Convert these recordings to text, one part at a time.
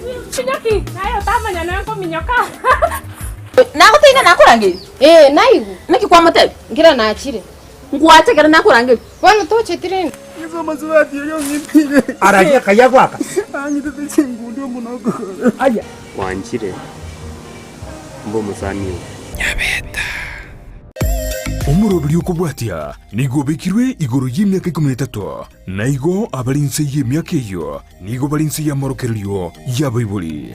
Minyoki, naye otamanya noe nkominyoka. Nagotebia ng'a nakorangeria? Ee, naigwe. Naki kwamotebia? Nkera nachire. Ngwache ekero nakorangeria. Bono tocheti rende. Yeso omosubati oria ong'itire. Araria akayia goaka. Ang'itete chingundu omonwa okogoro. Aya. Gwanchire mbe omosani oo. Omoroberi okobwatia nigo obekirwe igoro y'emiaka ikomi na etato, na igo abare inse y'emiaka eyio nigo bare inse y'amorokererio y'abaibori.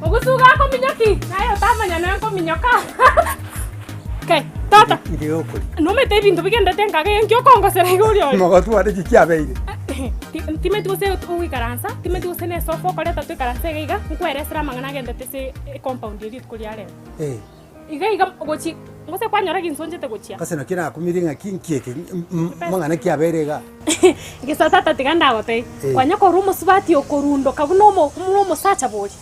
Ogosuga akominyoki, naye otamanya noe nkominyoka. Kai, tata, Ire okori. nomete ebinto bigenderete nkaga enki okongosera iga oria ore. Mogotware ki kiabeire? Timeti gose ogoikaransa, timeti gose na esofa okoreta toikaranse iga iga, nkweresere amang'ana agenderete ase ecompound eye rituko ria rero. Eh. Iga iga gochi, gose kwanyora ginso nchete gochia. Ase naki nakumirie ng'aki nki eke mang'ana ki abeire igaa? Gesa tata tiga ndagotebie, Eh. kwanya korwa omosubati okorundoka buna omo buna omosacha boria.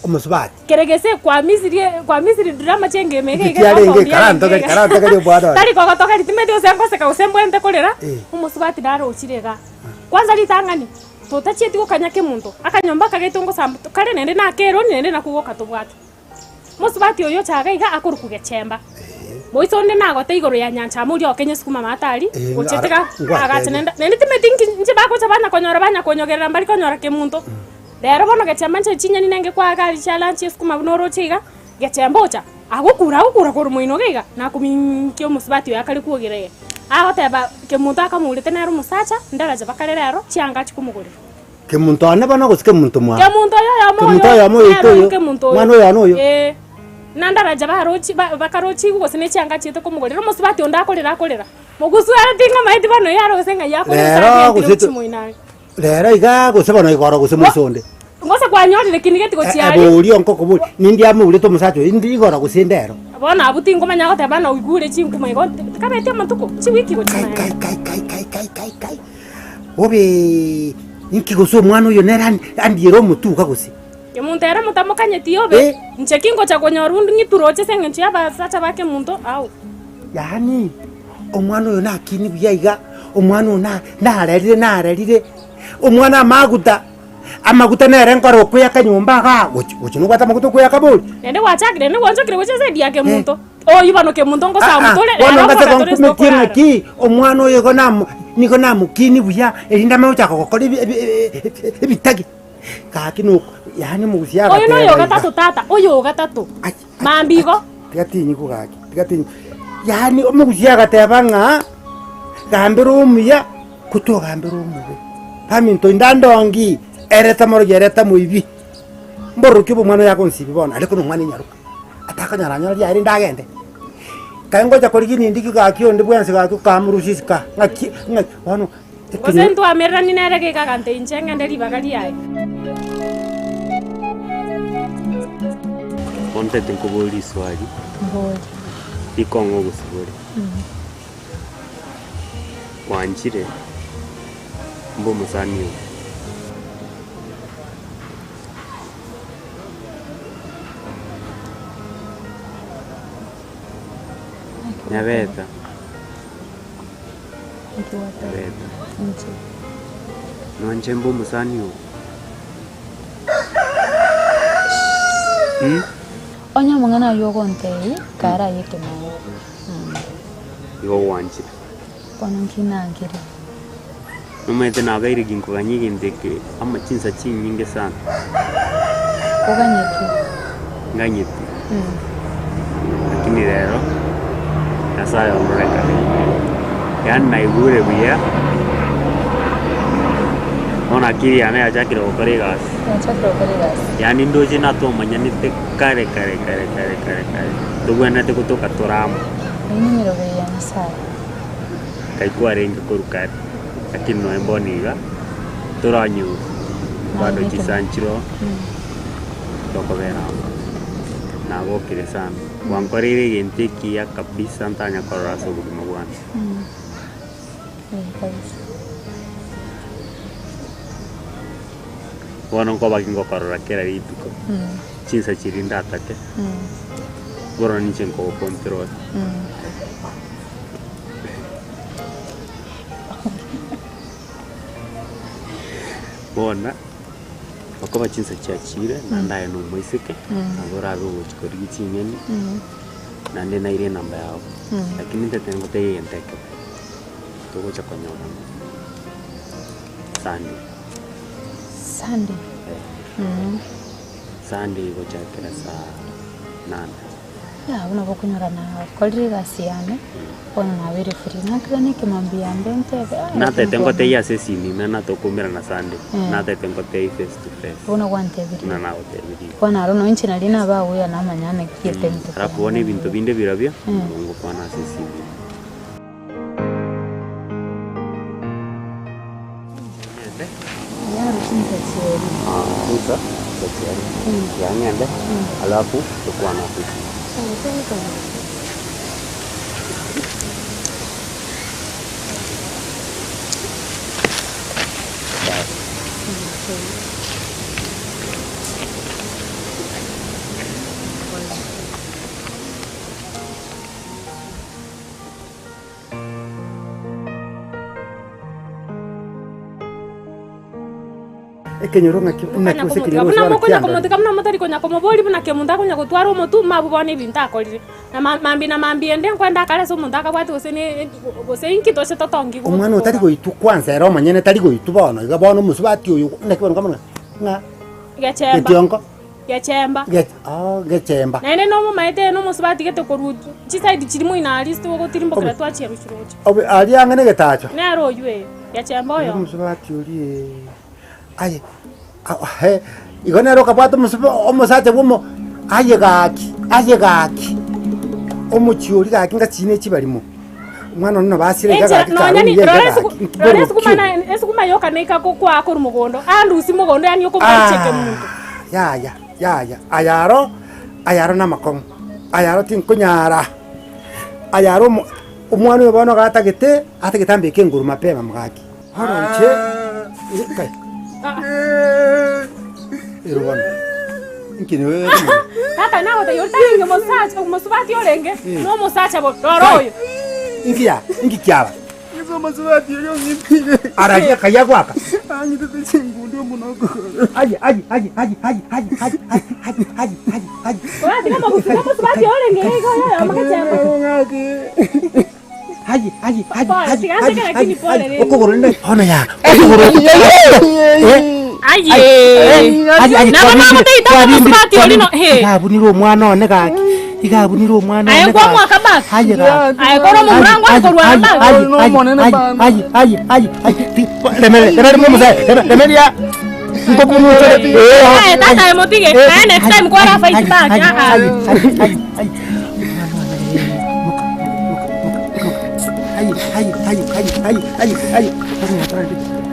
Omosubati. Kere gese kwamisirie kwamisiri drama chiengemo iga Inki iga kiarenge? compound yarenge Karantogerie iga. karantogerie omwana one. Tari kogotogeria timanyeti gose ngoseka gose mbwenerete korera, Eh. omosubati narochire igaa. Kwanza ritang'ani, totachieti gokanya kemonto, akanyomba aka gaito ngosamba kare naende nakeroni naende nakwo gokatobwata. Mosubati oyo ocha iga iga akorokwa Gechemba. Moise onde nagote igoro ya nyancha amo oria okenye sukuma maate aria, Eh, gochia ara- tiga ngwatebie. agacha naende naende timanyeti nki inche bagocha banya konyora banya konyogerera mbari konyora kemonto. Rero bono Gechemba inche chinyeni nenge kwaga aria chia lunch esukuma buna oroche iga, Gechemba ocha, agokura agokura korwa moino iga iga, nakominkia omosubati oyo akare kwogera iga. Agoteba kemonto akamourete nere omosacha, ndaracha bakare rero, chianga achia komogorera. Kemunto one bono gose kemunto mwao? Kemunto oyo oyomo Kemunto oyomo oyo nere oito oyo, kemunto oyo. mwana oyo one oyo. Ee. Nandaraja barochi ba- bakarochigwa gose ne chianga achiete komogorera, omosubati onde akorera akorera. Mogusu ere ting'amaeti bono oyio are gose ng'ai akorera Rero gose agenchire gose gochia to- moino are. Rero igaa gose bono igoro gose moiso onde. Gose kwanyorire kindi geti gochia aria. Boria onkokoboria, nindi amourete omosacha oyo, indi igoro gose ndero? Bono abwo tingomanya goteba ng'a oigure chinkuma igo, tikabeti amatuko, chiwiki gochia Kai, naende. kai, kai, kai, kai, kai, kai, kai. Bobe, inki gose omwana oyo nere andiere omotuka gose? Kemunto ere motamokanyeti obe, Eh. inche ki ngocha konyora onde ng'ituroche ase engencho y'abasacha ba Kemunto? Ao. Yaani, omwana oyo nakini buya iga, omwana oyo na- narerire narerire, omwana amaguta, amaguta nere nkore okoyaka nyomba igaa, gochi gochi nobwate amaguta okoyaka bori? Naende gwachakire, naende gwanchokire gochia ase edia ya Kemunto. Oyio bono Kemunto Ah, ngosamu ah, tore, bono rero ngase okogora tore gonkumetie ase okorara. ng'aki, omwana oyo igo namo nigo namokini buya, erinde amanye gochaka gokora ebi ebi ebitagi. Gaki noko yaani omogusia Oyo agateba noyo iga. ogatato tata, oyo ogatato. Ai, ai, Mambia igo. ai, Tiga tinyiku gaki, tiga tinyiku. Yaani omogusia agateba ng'a, gambera omuya, ko togambera omobe. Baminto inde ande ongi, ere tamorogi ere tamoibi. Mborokia obo omwana oyo agonsibi bono, aria kono omwana enyaroka. Atakonyara anyore riaye rende agende. Kae ngocha korigia nindiki gaki onde bwensi gaki okamorusia isiko aa, ng'aki ng'aki bono Gose ntwamereranie nere geka agante inche ng'ende ribaga riaye. Ontete nkoborie riswali, Mbori. rikong'a ogosibore. Gwanchire mbe omosani oo. Nyabeta. Nki gwateba? Tabetha. Inche. Nonche mbe omosani oo. Mm? Onye omong'ana ayio ogontebia, kare aye ekemango. Igo gwanchire. Bono nki nankire? Nomanyete nabeire ginkoganya egento eke amo chinsa chinyinge sana. Oganyeti? Nganyeti. Lakini rero Nyasaye ondorekane. Yaani naigure buya, bono akili yane yachakire gokora egasi. Yachakire gokora egasi. Yaani ndoche natwomanyanete kare kare kare kare kare kare, tobwenerete gotoka tore amo. Eyio nemeroberi ya Nyasaye. Nkai kwarenge korwa kare, lakini nonya mbono iga toranyore bado chisanchiro tokobera amo. Nagokire sana, gwankoreire egento ekiya kabisa ntanya korora ase obogima bwane. Bono nkoba ki ngokorora kera rituko, chinsa chiria ndatake, bono ninche nkogocontrol. Bono, okoba chinsa chiachire, naende aye na omoiseke, nabo orabe ogochia korigia ching'eni, naende naire enamba yago, lakini ntete ngotebie egento ekemo, togocha konyorana Sunday. Sunday? Eh. Sunday gochakera saa nane. Yaya buna bokonyora nakorire egasi yane, bono nabeire free. Nakira na ekemambia mbe ntebe ah, lakini Natete bono ngotebie ase esimi ime natokomerana Sunday, Eh. natete ngotebie face to face. Bono gwantebirie. Buna nagotebirie. Bono aro nonye inche naria nabagoya namanya naki etime Alafu bono ebinto binde birobio, Eh. nabo ngokwana ase esimi ime. Chinsa chiaria yang'ende alafu tokwane ase esimi. Ekenyoro ng'aki Mokanya naki gose komotiga ekenyoro buna gose bono mokonya kiandore. komotiga buna motari konya komoboria buna kemonto akonya gotwara omotu mabwo bono ebinto akorire. Na ma mambia na mambia ende nkoenda akare ase omonto akabwati gose ne gose inki toche totongi go Omwana otari goka. goitwa kwanza ere omonyene tari goitwa bono iga bono omosubati oyo naki bono nkamanya ng'a Gechemba. getionko. Gechemba. Ge oh gechemba. Naende nomomaete nomosubati gete korwa chiside chiria moino aria ase togotirimbokera twachia roche roche. Obe aria ang'e negetacho. Nere oyio ee, Gechemba oyomo. Omosubati oria ee aye he igo nere okabwata omosuba omosacha bwa omo aye gaki aye gaki omochie oria gaki ngachine chibarimo. Omwana one nabo asire iga Enchera gaki nonya kare ni omuya iga rora gaki esuku nki rora bono esukuma ki? na esukuma yoka neika kokwaa korwa mogondo andusie mogondo yaani okomoicheke monto. Yaya, yaya, aya aro, aya aro namakong'u, aya aro tinkonyara, aya aro omo omwana oyo bono iga atagete, atagete ambeke enguru mapema mogaki. Bono inche, kai, ero bono, inki niwe Tata nagotebia oria tarenge mosacha omosubati orenge, na omosacha bo, rora oyo. Inki ya, inki kiaba? Yeso omosubati oria ong'itire. Araria kayia gwaka. Ang'itete chingundu omonwa okogoro. Aye, aye, aye, aye, aye, aye, aye, aye, aye, aye, aye, aye. Oratiga amagusu na omosubati orenge iga iga oyo oyomo gechemba. Ng'aki. Aye, aye, aye, Pole, aye, tiga aye, nseke lakini aye, pole aye. rende. Okogoro rende bono ya, okogoro oko. Eh, Aye. aye, aye, Nabo nagotebia tata omosubati oria no, he. Iga abunire omwana one gaki, iga abunire omwana Aye one kwa gaki. mwaka basi. Aye gaki. Aye kore omomura ngwane korwana basi. Aye tata aye motige. Aye next time kwara fight back. Ah ah.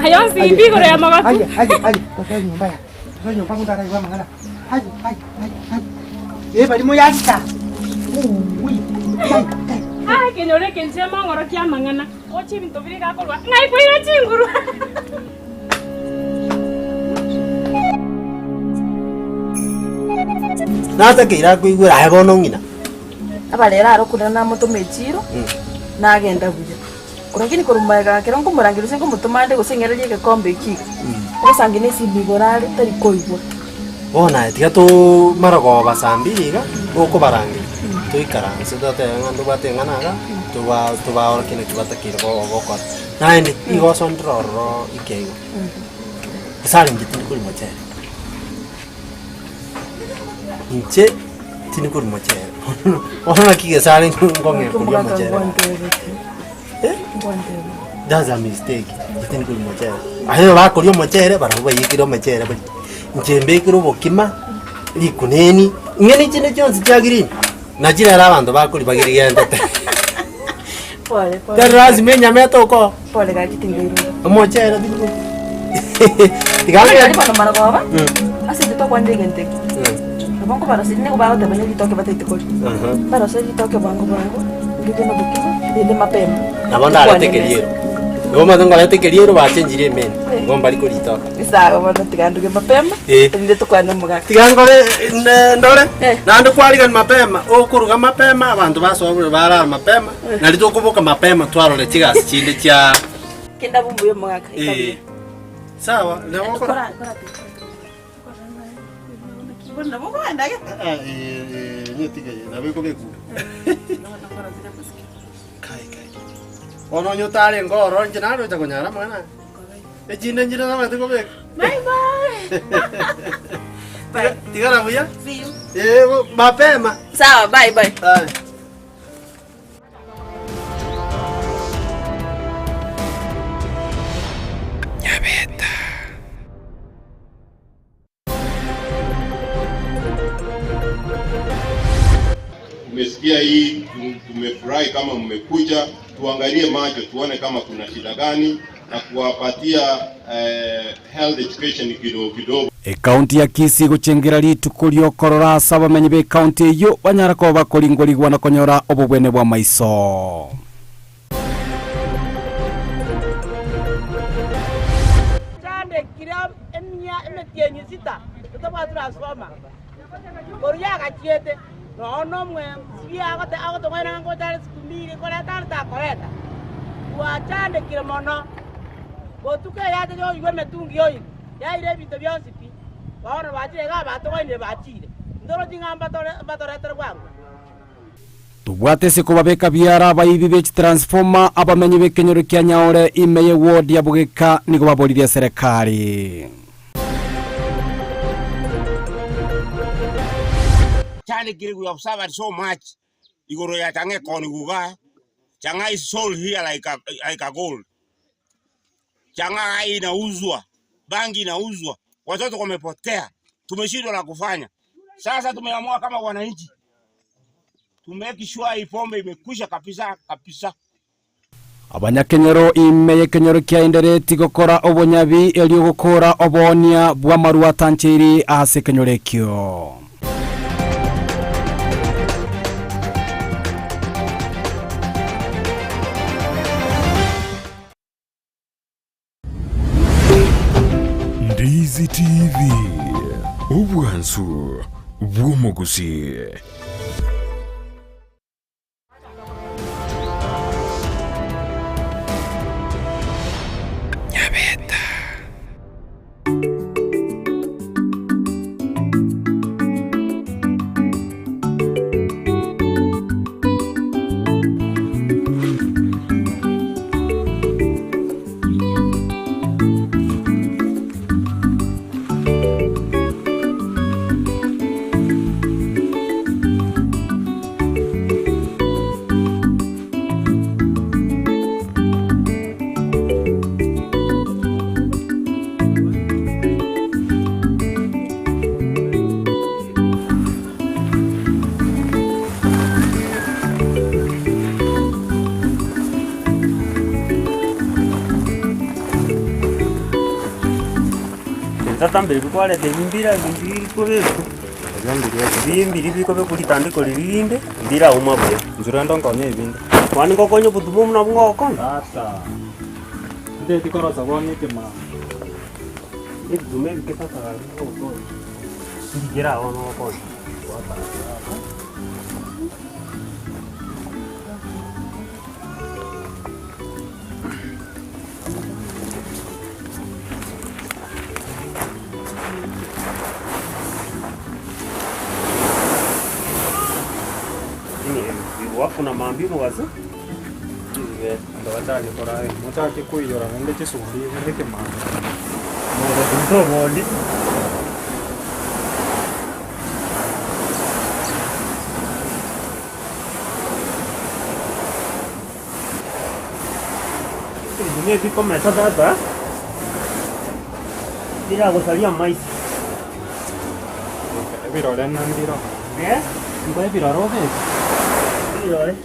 Aye onsi imbi igoro ya magoto. Ah, ekenyoro eke inche mong'oro ki'amang'ana, oche ebinto biria iga akorwa, ng'ai koira chinguru. Natakeire akoigwera aye bono ng'ina. Abarere aro korende namotoma echiiro, nagenda buya. Lakini korwa magega ekero nkomorangeria gose nkomotoma ande gose ng'ererie egekombe eki iga, ogosangi na esimi igoro are tari koigwa. Bono aye tiga tomara koba saa mbiri iga, gokobarangeria, toikaranse totebe ng'a ntobwate eng'ana iga, toba tobaorokie naki batakeire go gokora. Naende, igo osondire ororo ike igo, gose arenge tindi koria mochere, inche tindi koria mochere, bono naki gese are nkong'ea koria omochere gaki. That's a mistake, inche tindi koria mochere. Aye bakoria omochere barabwo baiyekire omochere barie, inche mbekere obokima, rikuneni, ng'eni chinde chionsi chia green, nachi rero abanto bakoria bagirigendete. Pole pole. Tari lazima enyama etoke oo. Pole gaki tinkoirora. Omochere tindi koria. Tiga Bono ng'ende. riria bono marogoba, ase intwe twakwanire egento eke, nabo nkobaroseria nigo bagoteba ne ritoke bataete koria. Mbaroserie ritoke bwango bwango, ndirie na obokima, rinde mapema. Nabo ndarete ekeriero. Igo omanyete nkoreta ekeriero bachenchire emenu, igo mbari koritoka. Sawa bono tiga nduge mapema, Eh. rinde tokwane omogaka. Tiga nkore ne- ndore, naende kwarigani mapema, okoruga mapema, abanto basoa buna barara mapema, nari tokoboka mapema twarore chigasi chinde chia Kenda bumbuya omogaka, Eh. ikabuya. Sawa, nabo okora. Kora- kora- Bono nabo okoenda age? Ah, eh, eh, nyetiga eye, nabo ekobekwa. Kai, kai. Bono onye otarenge ororo inche naroche konyara amang'ana aya. Echinde nchire nabwate kobeka. Bye bye. Tiga- Tigara buya. See you. Eh, bo- mapema. Sawa, bye bye. Aye. Tumesikia hii, tumefurahi kama mmekuja, tuangalie macho tuone kama kuna shida gani na kuwapatia eh, health education kidogo kidogo. Ekaunti ya Kisii gochengera rituko riokorora ase abamenyi ba ekaunti eyio banyara koba bakoringorigwa na konyora obobwene bw'amaiso. Chandekire emia emetienyi sita totabwati transformer korwa yagachiete nonya na omwe sibia agote agotong'aina ng'a ngocha are siku mbiri koreta are takoreta twachandekire mono botuko eyate yoigwa emetungi yoigwa yaira ebinto bionsi pi bono bachire iga batong'ainire bachire ntorochi ng'a mbatore mbatoretere bwango. Tobwate ase kobabeka biara abaibi be chitransformer abamenyi b'ekenyoro kia Nyaore ime ye ward ya Bogeka nigo baboririe eserekari. Chandekire we have suffered so much igoro ya chang'aa ekoni iga, chang'aa is sold here like a, like a gold. Chang'aa hai inauzwa, bangi inauzwa, watoto wamepotea, tumeshindwa la kufanya. Sasa tumeamua kama wananchi to make sure hii pombe imekwisha kabisa kabisa. Abanyakenyoro ime y'ekenyoro kia Endereti gokora obonyabi erio gokora oboonia bw'amarwa atancheiri ase ekenyoro ekio. Ndizi TV, obwansu bw'omogusii. Ntatambire kwareta ebimbira ebinto bikobekwa ebi mbiri bikobekwa ritandiko riria rinde mbirauma buya. Inche rende nkonye ebinde. Kwani ngokonya obotuma buna ngokonya? Tata, nteti korosa bono ekemama. Ebituma ebike tata gaki ngokonya. Ndikera bono ngokonya. Alafu na mambia omogaso chibere. Abanto bachake koragera, mochake koiyora naende chisumbi buna ekemambia. Mogotunta obondi. Ebi nebikomesa tata, biragosaria amaiso. Ebirore nambiro. Eh? Nkoe ebirore obeke? Ebirore.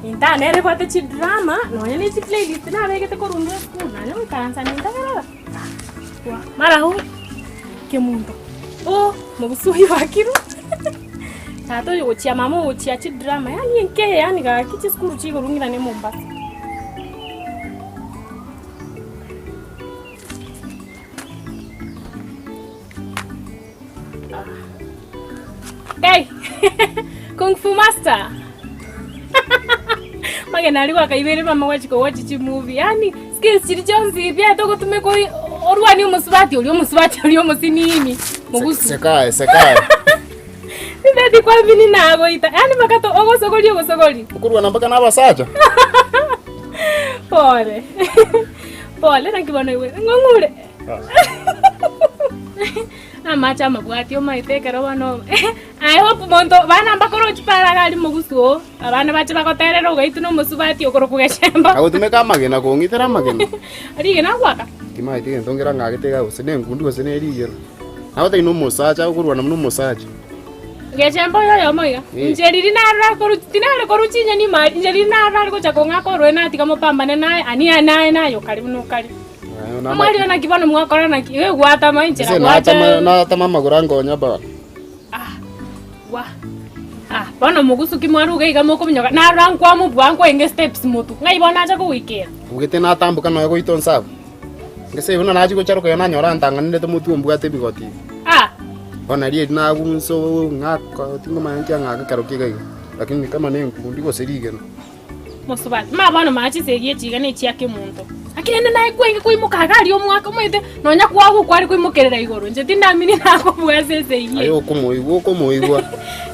Inta nere ebwate chidrama nonya ne chiplaylist nabegete korwa inde esukuru nanye goikaransa nintegerera. Mara huu kemunto oh mobusu oyo bakirwe tata oyo gochia mama ogochia chidrama yaani enkeye yaani gaki chisukuru chigorung'ina ne Mombasa. Hey! Kung Fu Master. Magena aria gwakaibere mama gwachika gochi chimovie yaani skills chiria chionsi pi togotumeka oi orwanie omosubati oria omosubati oria omosinini mogusu. Sekae, sekae. Tindeti kwamini nagoita yaani mpaka to ogosogoria ogosogoria. Okorwana mpaka na abasacha. Pole. Pole naki bono iwe ng'ong'ure. Amache amabwati omaete ekero bono I hope monto bana mbakorochi pare iga aria mogusu oo, abana bache bagoterera ogaitwe na omosubati okorokwa gechemba. Agotumeka amagena kong'itera amagena. Rigena agoaka. Timaeti gento nkere ang'agete iga gose ne enkundi gose ne rigena. Nagotebia na omosacha agokorwana buna omosacha. Gechemba oyo oyomo iga. Eh. Inche riria narora korwa tinare korwa chinyeni ime aria, inche riria narora are gocha kong'aka oroe natiga mopambane naye ani naye naye okare buna okare. Mwarire naki bono mwakora naki? Eh, gwatama inchera Ase gwacha. natama natama amagoro ankonya bono. Gwa. Ah, bono mogusu ki mwaruga iga mokominyoka narora nkwamobua nkoenge steps motu. Ng'ai bono acha kogoikera? Ogete natamboka nonya goita onse abwo. Ngese buna nachia gocharoka iga nanyora ntang'anerete motwe ombwate ebigoti iga. Ah. Bono nario eri nagunsa ng'aka tingomanya nki ang'aka ekero kiga iga. Lakini kama ne enkundi gose rigena. Mosubati, ma bono manya chisegi echi iga nechia kemonto. Lakini ende naye kwenge koimoka iga aria omwaka omanyete nonya kwagwa kware koimokerera igoro inche tindamini nakobua ase esegi Aye eye. okomoigwa okomoigwa.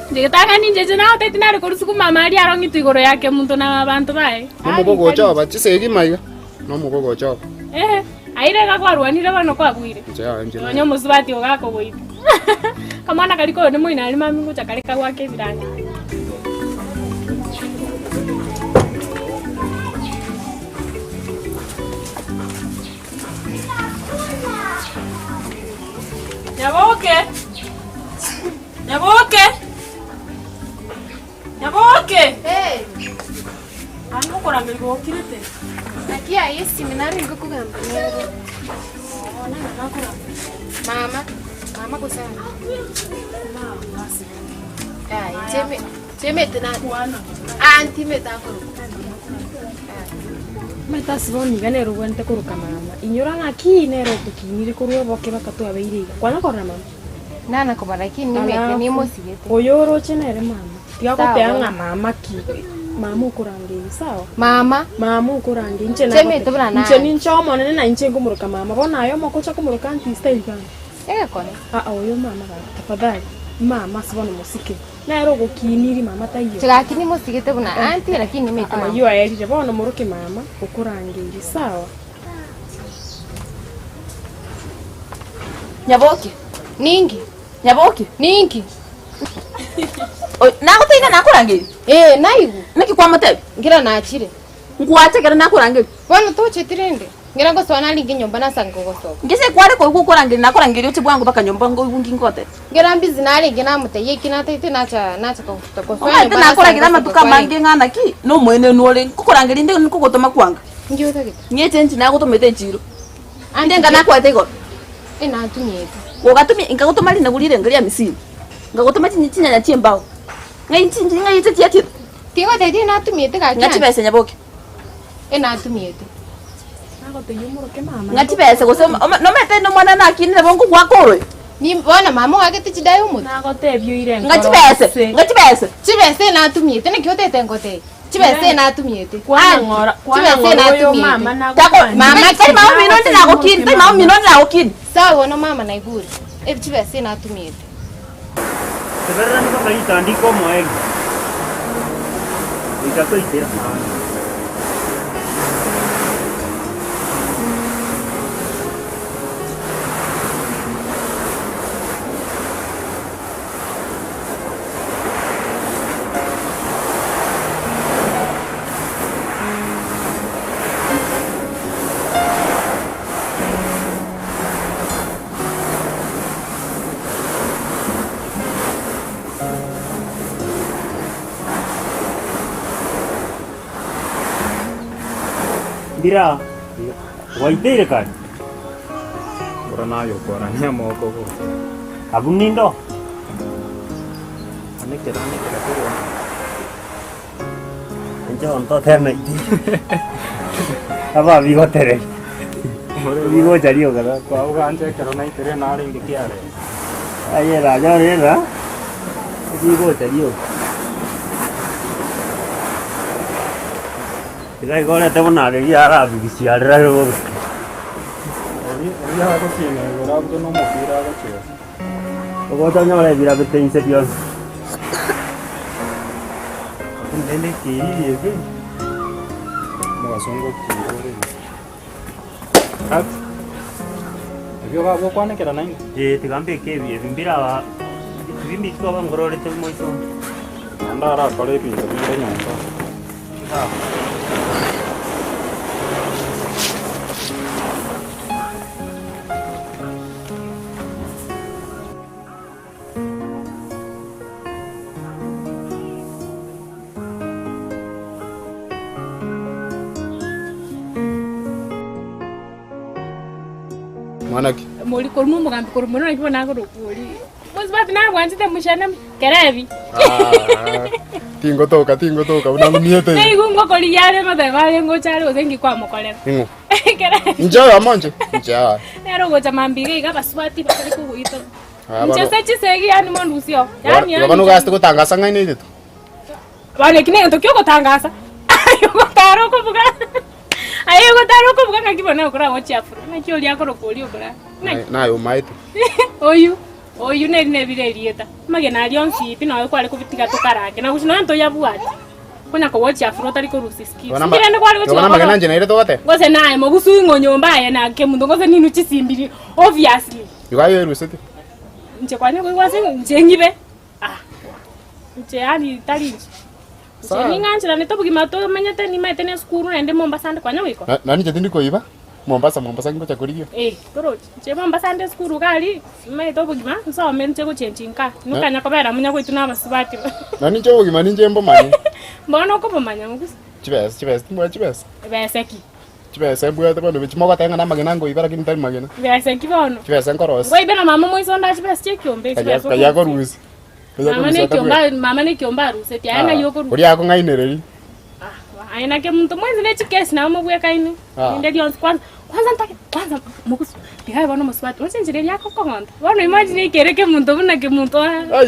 Inche getang'ani inche inche nagotebia tinare korwa sukuma ama aria arong'itwe igoro ya kemonto na abanto baye. Nomogogo ocha oba chisegi maiga, nomogogo ocha oba. Eeh, aye iga kwarwanire bono kwabuire. Inche yaya inche Nonya omosubati ogo akogoita. Kamwana karia koyo moino aria mambia ngocha kare kagwaka ebiranya. Nyaboke! Nyaboke! Nyaboke! Hey! Ande okorangeria gokirete. Naki aye esimi narenge kogamba nere. Mama, mama gose aye? Aye, cheme chemete na aunty mete akorokwa. Omanyete ase bono iga nere obwenerete koroka mama. Inyora ng'aki nere otokinire korwa oboke baka twabeire iga. Kwana korora mama? Nana koba lakini nimete Alafu, nimosigete. oyo oroche nere mama. Tiga Sawa. goteba ng'a mama ki. Mama okorangeria sawa? Mama. Mama okorangeria inche Chemete buna naye. Inche ninche omonene na inche nkomoroka mama. Bono aye omokocha komoroka aunty style gani? Egekone. Aa oyo mama gaki tafadhali. Mama ase bono mosike. Nere ogokiniri mama taiyo. Gaki nimosigete buna aunty lakini nimete mama. Ayio aerire bono moroke mama okorangeria sawa? Nyaboke. Ninki? Nyaboke. Ninki? Nagotebi nakorangeria? Ee, naigwa. Naki kwamotebia? Ngira nachire. Nkwacha ekero nakorangeria? Bono tocheti rende. Ngira ngosoa naringe nyomba nasange kogosoka. Ngese kware koigwa okorangeria nakorangeria oche bwango mpaka nyomba ngoigwe nki ngoteba. Ngira mbizi narenge namotebia eki nataete nacha nacha kogosoa Omanyete nyomba nakorangeria nasange amatuko amange ng'a naki nomoenenu ore nkokorangeria inde nkogotoma kwanga. Inki otagete? Ng'a echenji nagotomete echiro. Ande enga nakoete igoro. Eh natumiete. Ogatumia nkagotoma rinagu rirenga ria misiri, nkagotoma chinyi chinyanya chi'embao. Ng'ai chinchi ng'ai eche chiachete? Tingotebi natumiete gaki Ng'a chibesa nyaboke. Eh natumiete. Ng'a chibesa gose nomanyete nomwana nakinire bo nkogoaka oroe. Ni bono mama oagete chidae omotwe. Nagotebia oire Ng'a chibesa, ng'a chibesa. Chibesa eh natumiete naki otete ngotebi. Chibesa natumiete. Kwana ng'ora- kwana Chibesa ng'ora oyo natumiete. mama nago- Tako- Mama tari mama omino ndi nagokini, tari mama omino ndi nagokini. Sawa bono mama naigure. Ebi chibesa natumiete. Teberera mpaka ritandiko omoerio, goika toitera. Mbira gwaiteire kare? Ora naye okwarania amaboko gocha. Abwo nindo? Anekera anekera korwa. Inche bono totebe naiteire. Aba bigotereri. Bigocha rioka gaka. Kwabogancha ekero naitere narenge kiarenge. Aye ranyore era, bigocha rioka. Iga igo orete buna riria arabigisiarera bobe. Oria oria agosina igoro abwo na omopira agochesa. Ogocha onyore ebirabete inse bionsi. Lakini rende ekeriri eke, Omogaso ngokira ore iga. Ati, ebio iga gokwanekera naende? Eh, tiga mbeke ebi ebi mbiraba ebi mbikoba ngororete moiso. Naende arakore ebinto binde nyomba. Mwana ki? Mori korwa omogambi korwa mono naki bono akorokwa ori. Mosubati nabwanchete mochane kerebi. Ah, tingotoka tingotoka buna ng'umiete. Naigu ngokorigia are ngoteba are ngocha are gose nki kwamokorera. Ing'o? Kerebi. Inche oyomo inche? Inche aa. Nere ogocha mambia iga iga abasubati batari kogoita. Ah, Inche bono- ase chisegi yaani mondusia oo. Yaani Igo bono ogachete gotangasa ng'ai naitwe? Bono eki negento kia ogotangasa, aye ogotara okobuga aye ogotara okobuga ng'aki bono okoragochia afro, ng'aki oria akorokwa oria okoraa ng'aki? Naye omaete. Oyio, oyio neri nebire erieta, amagena aria onsi pi noyo kware kobitiga tokarange, na gose nonya ntoyabwati, konya kogochia afro otari korusia skills. Igo Inki rende kware gochia Igo namagena gokora? inche naire togoteba? Gose naye mogusui ng'o nyomba aye na kemunto gose ninwe chisimbiri obviously. Igo aye oeruseti? Inche kwanya koigwa ase inche ng'ibe. Ah, inche yaani tari inche. Inche Sawa. ning'ancheranete obogima tomenyete nimaete na esukuru naende Mombasa ande kwanya goikora. Na- Nani inche tindi koiba? Mombasa Mombasa ngocha korigia. Eh, torochi. Inche Mombasa ande esukuru iga aria, nimaete obogima, nsome nche gochengi nka. Nokanya kobera munya goitwa na abasubati. Nani inche obogima ninche mbomanye. Bono okobomanya mogusi. Chibesa chibesa timbwati chibesa. Besa ki? Chibesa mbwate bono chimogoteba ng'a namagena ngoiba lakini tari magena. Besa ki bono? Chibesa nkorosia. Ngoibe na mama moiso ondae chibesa chia ekiombe Kaya chibesa kaya okorusia. korusia. Kaya Mama korusia nekiombe tabwati. mama nekiombe arusetie aye ng'ai okorusia. Oria akong'ainereria. Aye naki omonto mwensi ne chikesi nabo mobwekaine. Ah. Rinde rionsi kwanza kwanza ntake kwanza mogusu tiga bono omosubati oche enchera eria akokong'onta. Bono imagine ekere kemonto buna kemonto aa. Ai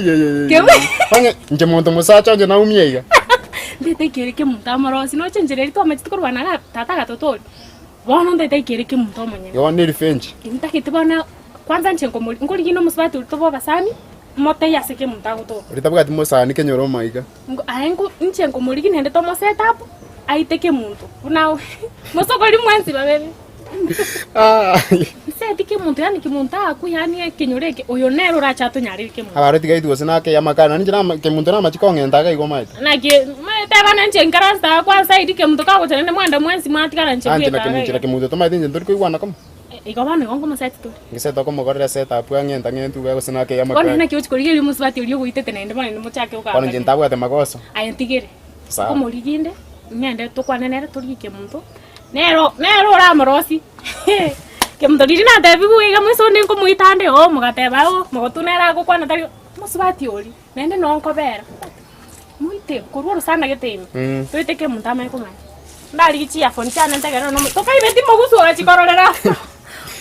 Kebe Onye inche monto mosacha onye naumia iga. Ndete ekere kemonto amorosi noche enchera eria twamachete korwana iga tata agatotoria. Bono ndete ekere kemonto omonyene. Igo ne revenge. Ntagete bono kwanza inche nkomori nkorigia na omosubati oria tobe obasani, motebie ase kemonto agotoka. Oria tabwati mosani kenyore omaiga. Nko aye nko inche nkomorigia naende tomo set up, aite kemonto buna mosokori mwensi babere. Nseti kemonto yaani kemonto akwe yaani ekenyoro eke oyo nere orache atonyarere kemonto. Abarwa tiga gose nake amakara nari inche nama kemonto namache kong'enta iga igo omanyete. Naki teba na inche nkaranse aa kwa side kemonto kagocha naende mwende mwensi mwatigara inche Anche na bweka iga kemonto na iga. kemonto tomanyete inche ntori koigwana komo. Igo bono igo nkomoseti tore. Ngesete okomokorera set up ang'enta ng'entu iga gose nake Bono amakara. naki ochi korigereria omosubati oria ogoitete naende bono naende mochake Bono inche kogambania. ntabwate magoso. Aye ntigere. Sawa. Nkomorigia inde, ng'ende tokwane nere torigie kemonto. Nero nere oramorosie kemonto riria natebiwe iga moise onde nkomoita ande oo mogateba oo mogotu nere agokwana tari mosubati oria naende noo nkobera moite korwa orosana gete ime Mm. toite kemonto amanye komanya. Ndarigie chiafoni chiane ntegerere nomo tokaibeti mogusu ogachikororera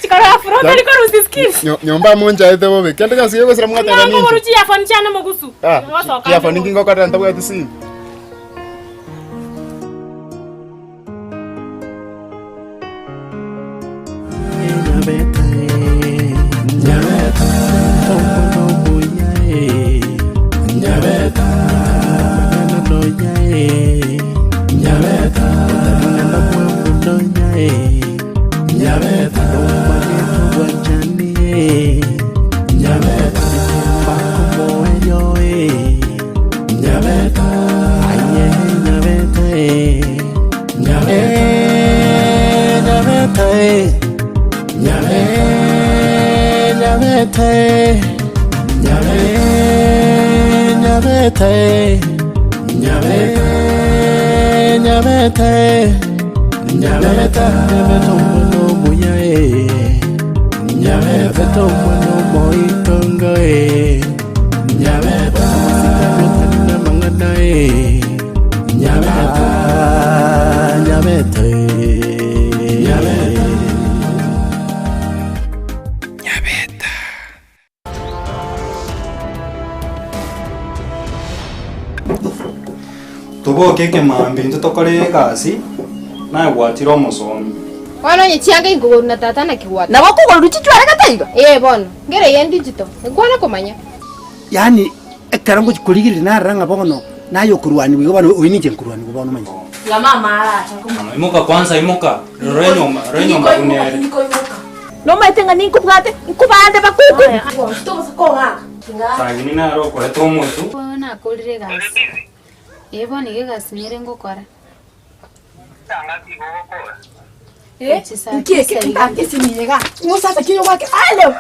chikorora afro otari korusia skills. Nyo- Nyomba monchaete bobe. Kende gionsi gegosira mwateba ninche. Nkoboru chiafoni chiane mogusu. Ah, Gosoka chiafoni ninki ngokorera ntabwati simu. Nyabete, nyabe, nyabete, nyabe, nyabete, nyabete, nyabete omwana omuya eh. Nyabete omwana omoitongo eh. Nyabete omosikari otari na amang'ana eh. Nyabete, nyabete, nyabete. Toboke ekemambia intwe tokore egasi, naye gwachire omosomi. Bono onye chianga inkogorwa na tata naki gwateba? Nabo okogorwa chichware gete iga? Ee bono, ngere eye ndichito, nkwana komanya. Yaani ekero ngochia korigereria narora ng'a bono naye okorwaniwa igo bono oyio ninche nkorwaniwa bono omanyete. Tiga mama arache akomanya. Imoka kwanza imoka, rora enyomba, rora enyomba buna ere. Nomaete ng'a ninkobwate, nkobande bakuku. Sagini naro okoreta omotu. Bono nakorire egasi. Ee bono iga egasi nere ngokora. Nki eke? Ntange esimi eye iga. Ng'o sasa ki oyogwake? Alo!